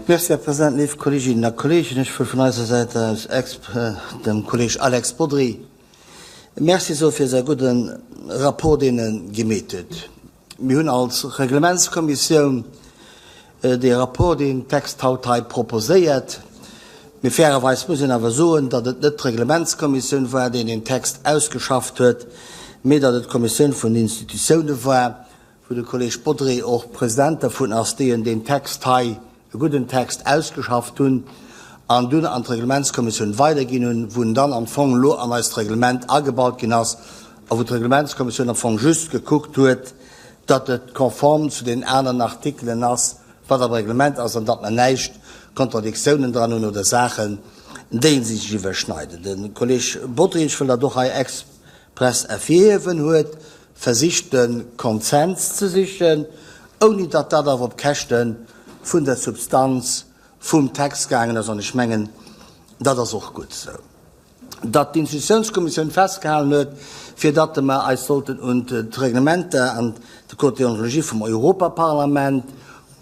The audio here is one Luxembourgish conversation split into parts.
Merci, Här President. Léif Kolleeginnen a Kolleegen, ech wëll vun eiser Säit aus exp. Dem Kolleeg Alex Bodry Merci soe fir säi gudde Rapport, deen e gemeet huet. Mir hunn als Reglementskommissioun dee Rapport, deen Text haut hei proposéiert. Mee fairerweis muss een awer soen, datt et net d'Reglementskommissioun war, déi deen Text ausgeschafft huet, mee datt et d'Kommissioun vun den Institutioune war, wou de Kolleg Bodry och President dervun ass, déi en deen Text hei, e gudden Text, ausgeschafft hunn an dunn an d'Reglementskommissioun weiderginn hunn, wou en dann am Fong elo an eist Reglement agebaut ginn ass a wou d'Reglementskommissioun am Fong just gekuckt huet, datt et konform zu den aneren Artikelen ass, wat am Reglement ass, an datt mer näischt Kontradiktiounen dran hunn oder Saachen, déi sech iwwerschneiden. De Kolleg Bodry, ech wëll dat och hei express ervirhiewen, huet versicht de Konsens ze sichen, ouni datt dat awer op Käschte vun der Substanz vum Text gaangen ass. An ech mengen, dat ass och gutt esou, datt d'Institutiounskommissioun festgehalen huet, fir datt mer eis sollten un d'Reglementer an de Code de déontologie vum Europaparlament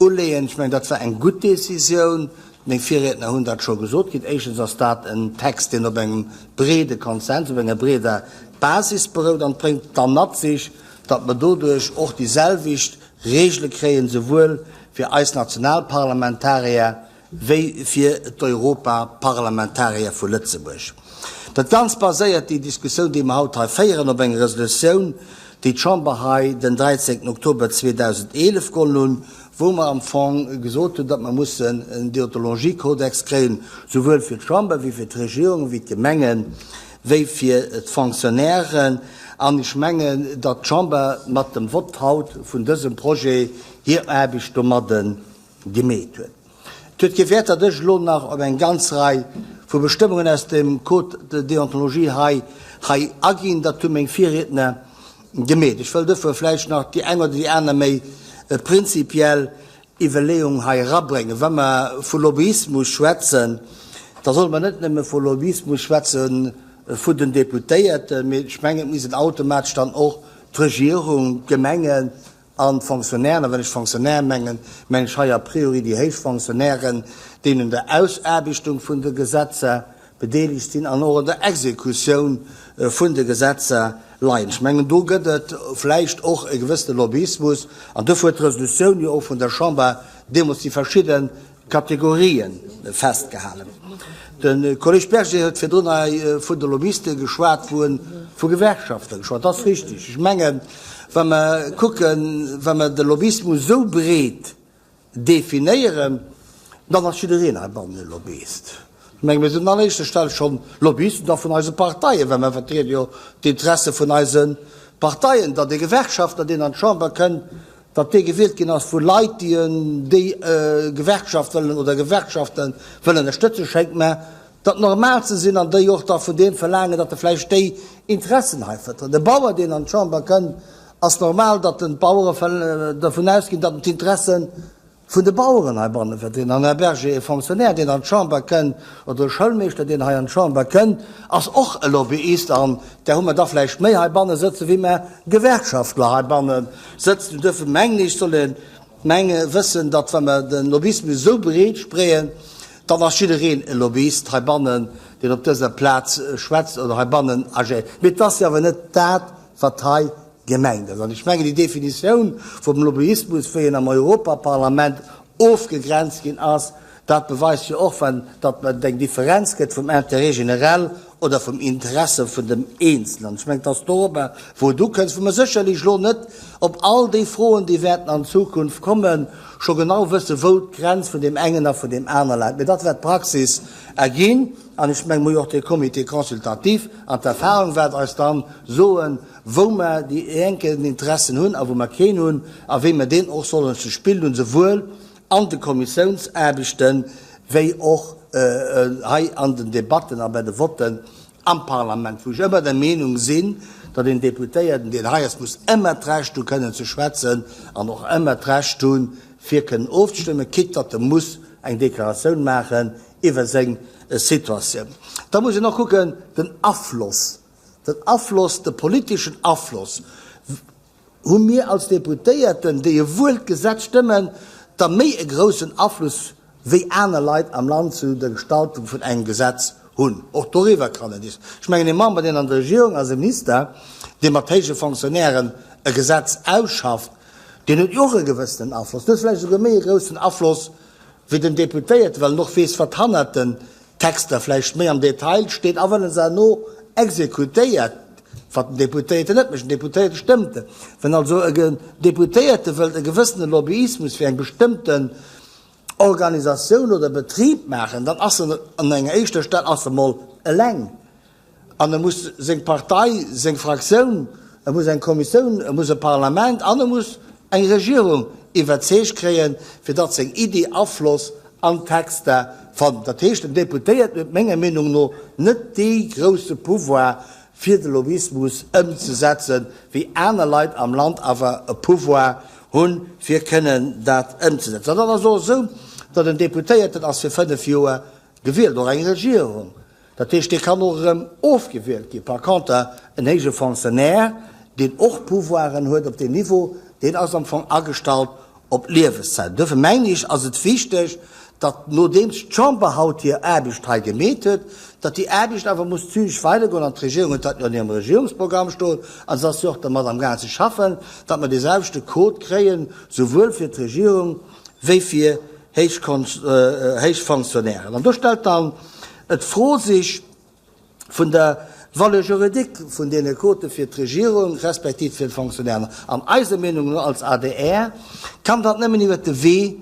Uleeën. Ech mengen, dat war eng gutt Décisioun. Meng Virriedner hunn dat scho gesot kritt. Éischtens ass dat en Text, deen op engem breede Konsens, op enger breeder Basis berout an et bréngt da mat sech, datt mer doduerch och déi selwecht Regele kréien, souwuel fir eis Nationalparlamentarier wéi fir d'Europaparlamentarier vu Lëtzebuerg. Dat Ganzt baséiert, déi Diskussioun, déi mer haut hei féieren, op enger Resolutioun, déi d'Chamber hei den 13 Oktober 2011 geholl hunn, wou mer am Fong gesot hunn, datt mer mussen en Deontologiekodex kréien, souwuel fir d'Chamber wéi fir d'Regierung, wéi d'Gemengen, wéi fir d'Fonctionnairen. An ech mengen, datt d'Chamber mat dem Vott haut vun dësem Projet hir Aarbecht domadde gemeet huet. Et huet kee Wäert, datt ech elo nach op eng ganz Rei vu Bestëmmungen aus dem Code de déontologie hei hei aginn. Dat hu meng Virriedner gemeet. Ech wëll duerfir vläicht nach déi eng oder déi aner méi prinzipiell Iwwerleeung hei erabréngen. Wa mer vu Lobbyismus schwätzen, da solle mer net nëmme vu Lobbyismus schwätze vun den Deputéierten, mee ech mengen, et misst een automatesch dann och d'Regierung, d'Gemengen, An d'Fonctionnairen, a wann ech Fonctionnaire mengen, mengen ech hei a priori déi héich Fonctionnairen, déi un der Ausaarbechtung vun de Gesetzer bedeelegt sinn an och un der Exekutioun vun de Gesetzer leien. Ech mengen, do gëtt et vläicht och e gewëssene Lobbyismus, an duerfir huet d'Resolutioun jo och vun der Chamber deemools déi verschidde Kategorien festgehalen. De Kolleg Berger huet virdrun hei vun de Lobbyiste geschwat, wou en vu Gewerkschafter geschwat huet. Dat ass richtig. Ech mengen, wa mer kucken, wa mer de Lobbyismus esou breet definéieren, dann ass jiddereen heibannen e Lobbyist. Ech menge mir sinn un alleréischter Stell schonn Lobbyisten da vun eise Parteien, well mer vertriede jo d'Interesse vun eise Parteien. Datt e Gewerkschaftler, deen an d'Chamber kënnt, datt dee gewielt ginn ass vu Leit, déi en déi Gewerkschaft wëllen oder Gewerkschafte wëllen ënnerstëtzen, schéngt mer dat normal ze sinn, an déi och da vun deem verlaangen, datt e vläicht déi Interessen hei vertrëtt. E Bauer, deen an d'Chamber kënnt, ass normal, datt en d'Bauere dervun ausginn, datt en d'Interesse vun de Baueren heibanne vertrinn. An, Här Berger, e Fonctionnaire, deen an d'Chamber kënnt, oder e Schoulmeeschter, deen hei an d'Chamber kënnt, ass och e Lobbyist. An där hu mer da vläicht méi heibanne sëtzen, wéi mer Gewerkschaftler heibanne sëtzen. Duerfir mengen ech, soll ee menge wëssen, datt, wa mer de Lobbyismus esou breet spreeën, dann ass jiddereen e Lobbyist heibannen, deen op dëser Plaz schwätzt oder heibannen agéiert. Mee et ass jo awer net dat, wat hei Gemengt ass. An ech mengen, déi Definitioun vum Lobbyismus, wéi en am Europaparlament ofgegrenzt ginn ass, dat beweist jo och, wann datt et eng Differenz gëtt vum Intérêt général oder vum Interesse vun dem Eenzelen. An ech mengen, et ass dorobber, wou et ukënnt, wou mer sécherlech elo net op all déi Froen, déi wäerten an Zukunft kommen, scho genau wëssen, wou d'Grenz vun deem engen a vun deem aner läit. Mee dat wäert d'Praxis erginn. An ech mengen, mer hu jo och dee Comité consultatif an d'Erfahrung wäert eis dann soen, wou mer déi enken Interessen hunn a wou mer keen hunn a wéi mer deen och sollen ze spillen hunn, souwuel an de Kommissiounsaarbechte wéi och hei an den Debatten a bei de Votten am Parlament, wou ech ëmmer der Meenung sinn, datt een Deputéierten, deen hei ass, muss ëmmer d'Recht hu kënnen ze schwätzen an och ëmmer d'Recht hunn, fir kënnen ofzestëmmen, quitte datt e muss eng Deklaratioun maachen iwwer seng Situatioun. Da muss een och kucken, den Afloss Den Afloss, de politeschen Afloss hu mir als Deputéierten, déi ewuel d'Gesetz stëmmen, da méi e groussen Afluss. wéi aner Leit am Land zu der Gestaltung vun engem Gesetz hunn. Och doriwwer kann en dis. Ech mengen, ee Member, deen an der Regierung ass, e Minister, dee mat héije Fonctionnairen e Gesetz ausschafft, deen huet jo och e gewëssenen Afloss, deen huet vläicht esouguer méi e groussen Afloss wéi den Deputéierte, well en och weess, wat hannert den Texter vläicht méi am Detail steet a well en se herno exekutéiert, wat den Deputéierten net mécht. Den Deputéierte stëmmt. Wenn also e Deputéierte wëllt e gewëssene Lobbyismus fir eng bestëmmten Organisatioun oder Betrib maachen, dann ass en an enger éischter Stell ass e mol eleng an e muss seng Partei, seng Fraktioun, e muss eng Kommissioun, e muss e Parlament an e muss eng Regierung iwwerzeegt kréien, fir datt seng Iddi Afloss an d'Texter fannt. Dat heescht, den Deputéierten huet menger Meenung no net dee grousse Pouvoir, fir de Lobbyismus ëmzesetzen, wéi aner Leit am Land awer e Pouvoir hunn, fir kënnen dat ëmzesetzen. An dat ass och esou, datt en Deputéierten ass fir fënnf Joer gewielt, och eng Regierung. Dat heescht, dee kann och erëm ofgewielt ginn. Par conter en héije Fonctionnaire, deen och Pouvoiren huet op deem Niveau, deen ass am Fong agestallt op Liewenszäit. Duerfir mengen ech, ass et wichteg, datt nodeems d'Chamber haut hir Aarbecht hei gemeet huet, datt déi Aarbecht awer muss zügeg weidergoen, an d'Regierung huet dat jo an hirem Regierungsprogramm stoen, a se ass jo och dermat amgaang ze schaffen, datt mer dee selwechte Code kréien, souwuel fir d'Regierung wéi fir héich Fonctionnairen. An do stellt dann d'Fro sech vun der Valeur juridique vun deene Quote fir d'Regierung respektiv fir d'Fonctionnairen. An eiser Meenung no als adr kann dat nëmmen iwwert de Wee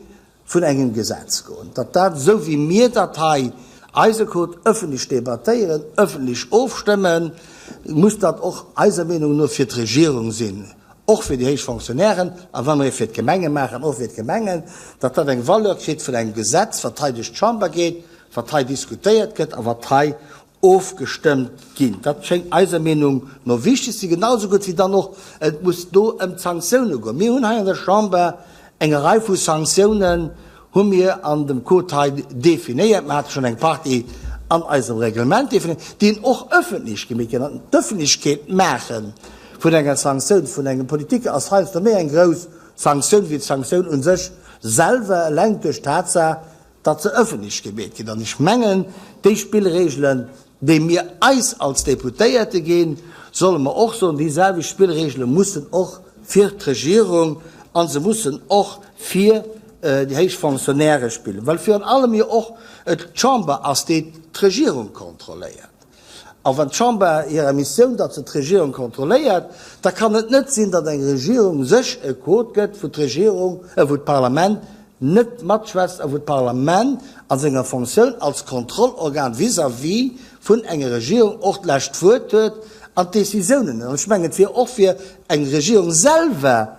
vun engem Gesetz goen, datt dat, esou wéi mir dat hei, eise Code, ëffentlech debattéieren, ëffentlech ofstëmmen, muss dat och eiser Meenung no fir d'Regierung sinn, och fir déi héich Fonctionnairen, a wa mer ee fir d'Gemenge maachen, och fir d'Gemengen, datt dat eng Valeur kritt vun engem Gesetz, wat hei duerch d'Chamber geet, wat hei diskutéiert gëtt a wat hei ofgestëmmt ginn. Dat schéngt eiser Meenung no wichteg ze sinn, genau esou gutt wéi dann och et muss do ëm d'Sanktioune goen. Mir hunn hei an der Chamber eng Rei vu Sanktiounen hu mir an dem Code hei definéiert. Mir hate schonn eng Partie an eisem Reglement definéiert, déi och ëffentlech gemeet ginn. An d'Ëffentlechkeet maache vun enger Sanktioun vun engem Politiker ass heiansdo méi eng grouss Sanktioun wéi d'Sanktioun u sech selwer, eleng duerch d'Tatsaach, datt se ëffentlech gemeet ginn. An ech mengen, déi Spillregelen, déi mir eis als Deputéierte ginn, solle mer och soen, déi selwecht Spillregele mussen och fir d'Regierung a se mussen och fir déi héich Fonctionnairë spillen, well virun allem jo och et d'Chamber ass, déi d'Regierung kontrolléiert. A wann d'Chamber hirer Missioun, datt se d'Regierung kontrolléiert, da kann et net sinn, datt eng Regierung sech e Code gëtt, wou d'Regierung, wou d'Parlament net matschwätzt a wou d'Parlament a senger Fonctioun als Kontrollorgan vis-à-vis vun enger Regierung och d'lescht Wuert huet an d'Décisiounen. An ech mengen, et wier och fir eng Regierung selwer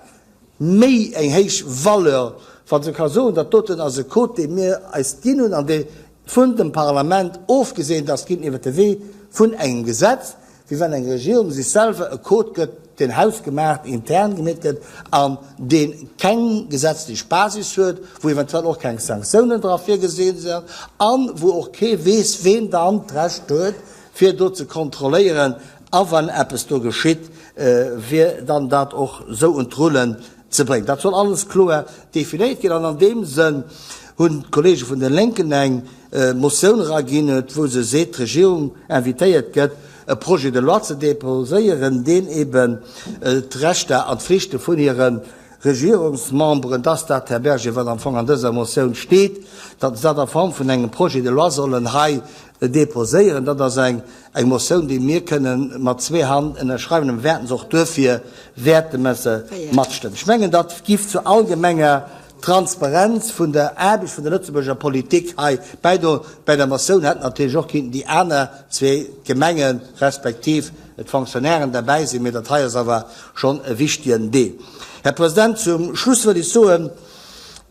méi eng héich Valeur, wa se ka soen, dat doten ass e Code, dee mir eis ginn hunn an dee vun dem Parlament ofgeseent ass ginn iwwert de Wee vun engem Gesetz, wéi wann eng Regierung sech selwer e Code gëtt, deen hausgemaacht intern gemeet gëtt an dee keng gesetzlech Basis huet, wou eventuell och keng Sanktiounen dra virgesinn sinn an wou och kee weess, ween dann d'Recht huet, fir do ze kontrolléieren a wann eppes do geschitt, fir dann dat och esou un d'Rullen ze bréngen. Dat soll alles kloer definéiert ginn an an deem Sënn hunn d'Kollege vun den Lénken eng Motioun eraginn, wou se seet, d'Regierung invitéiert gëtt, e Projet de loi ze déposéieren, deen eben d'Rechter an d'Flichte vun hire Regierungsmemberen, dass dat, Här Berger, wat am Fong an dëser Motioun steet, datt se dat a Form vun engem Projet de loi sollen hei déposéieren. Dat ass eng Motioun, déi mir kënnen mat zwee Hand ënnerschreiwen a mir wäerten se och duerfir wäerte mer se matstëmmen. Ech mengen, dat giff zur allgemenger Transparenz vun der Aarbecht vun der Lëtzebuurger Politik hei bäidroen. Bäi der Motioun hätten natierlech och kinnten déi aner zwee Gemenge respektiv d'Fonctionnairen derbäi sinn, mee dat hei ass awer schonn e wichtigen Deel. Här President, zum Schluss wëll ech soen,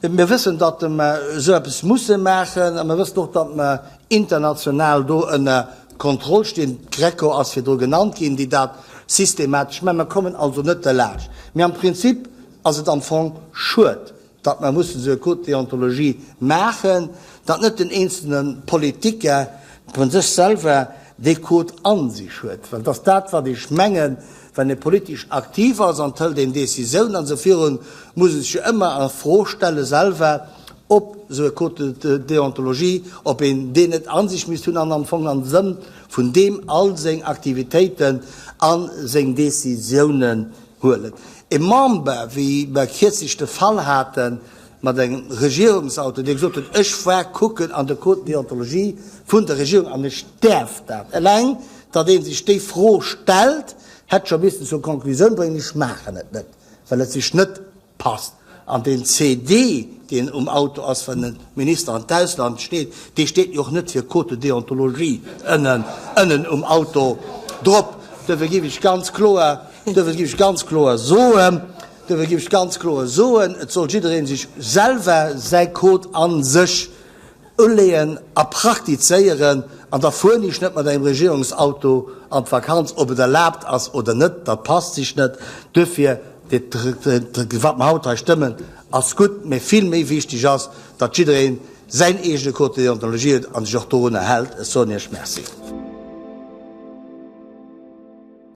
Mir wëssen, datt mer esou eppes musse maachen a mir wëssen och, datt mer international do ënner Kontroll stinn. D'Greco ass virdru genannt ginn, déi dat systematesch maachen. Mer kommen also net derlaanscht. Mee am Prinzip ass et am Fong schued, datt mer mussen esou e Code de déontologie maachen, datt net den eenzelne Politiker vun sech selwer dee Code a sech huet. Well et ass dat, wat ech mengen, Wann ee politesch aktiv ass an et hëlt een Décisiounen an esou virun, muss ee sech jo ëmmer a Fro stelle selwer. Ob esou e Code de déontologie, ob een deen net a sech misst hunn an am Fong am Sënn vun deem all seng Aktivitéiten a seng Décisiounen huelen. E Member, wéi mer kierzlech de Fall hate mat engem Regierungsauto, dee gesot huet, ech war kucken an de Code de déontologie vun der Regierung an ech däerf dat. Eleng, datt ee sech déi Fro stellt, hätt scho missen zur Konklusioun bréngen, ech maachen et net, well et sech net Passt. An deen CD, deen um Auto ass, wann e Minister an d'Ausland steet, dee steet jo och net fir Code de déontologie ënnen, ënnen um Auto drop. Duerfir géif ech ganz kloer, duerfir géif ech ganz kloer soen, duerfir géif ech ganz kloer soen, et soll jidderee sech selwer säi Code a sech Uleeën a praktizéieren, an da fueren ech net mat engem Regierungsauto an d'Vakanz, ob et erlaabt ass oder net, dat passt sech net. Duerfir, wat mer haut hei stëmmen, ass gutt, mä vill méi wichteg ass, datt jidderee säin eegene Code de déontologie huet a sech och dorunner hält. Ech soen Iech Merci.